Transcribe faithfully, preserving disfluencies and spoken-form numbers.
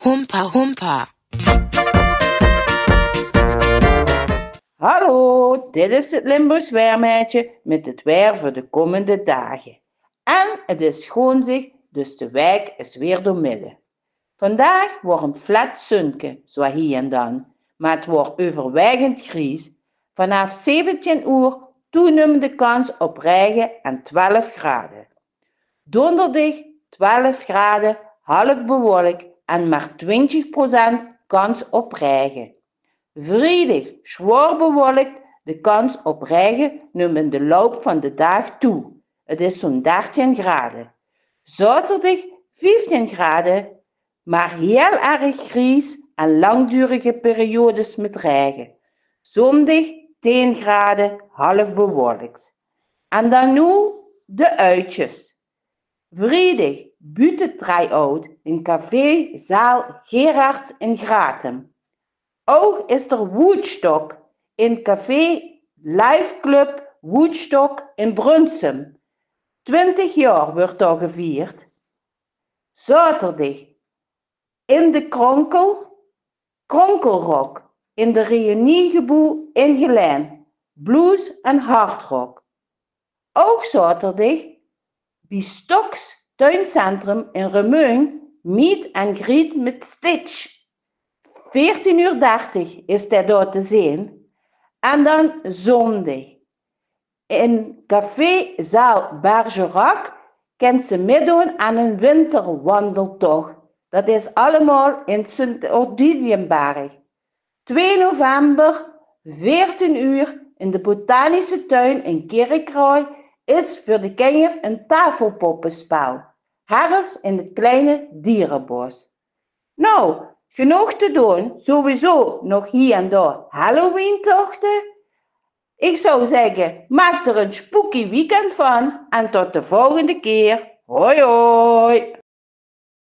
Hompa, hompa. Hallo, dit is het Limburgs Weermeidje met het weer voor de komende dagen. En het is goonsdig, dus de waek is weer doormidde. Vandaag woar ein flat zunke, zoa hie en dan, maar het woar euverwaegend gries. Vanaaf zeventien oer toenumende kans op raege en twelf grade. Donderdig twelf grade, half bewolk en maar twintig procent kans op raege. Vriedig zwoar bewolk, de kans op raege numt in de loup van de daag toe. Het is zo'n dertien grade. Zaoterdig vieftien grade, maar hiel erg gries en langdurige periodes met raege. Zondig tien grade, half bewolk. En dan noe de oetjes. Vriedig buutte try-out in café zaal Gerards in Gratum. Ouch is d'r Woodstock in café Live Club Woodstock in Brunssum. Twintig jaor wuuert dao gevierd. Zaoterdig in de Kronkel, Kronkelrock in de Reuniegeboew in Gelaen. Blues en hardrock. Ouch zaoterdig bie Stoks Tuincentrum in Remunj, meet and greet met Stitch. Veertien oer dertig is dae dao te zeen. En dan zondig in café zaal Bergerac kins se mitdoon aan ein winterwandeltoch. Dat is allemaol in Sint Odiliënberg. Twee november, veertien oer, in de Botanische Tuin in Kirchroa is veur de kinger ein tafelpoppespel. Herfs in het kleine dierenbos. Nou, genóg te doon, sowieso nog hie en dao Halloweentochte. Ich zou zègke, maak d'r ein spooky weekend van en tot de volgende kier. Hoi, hoi.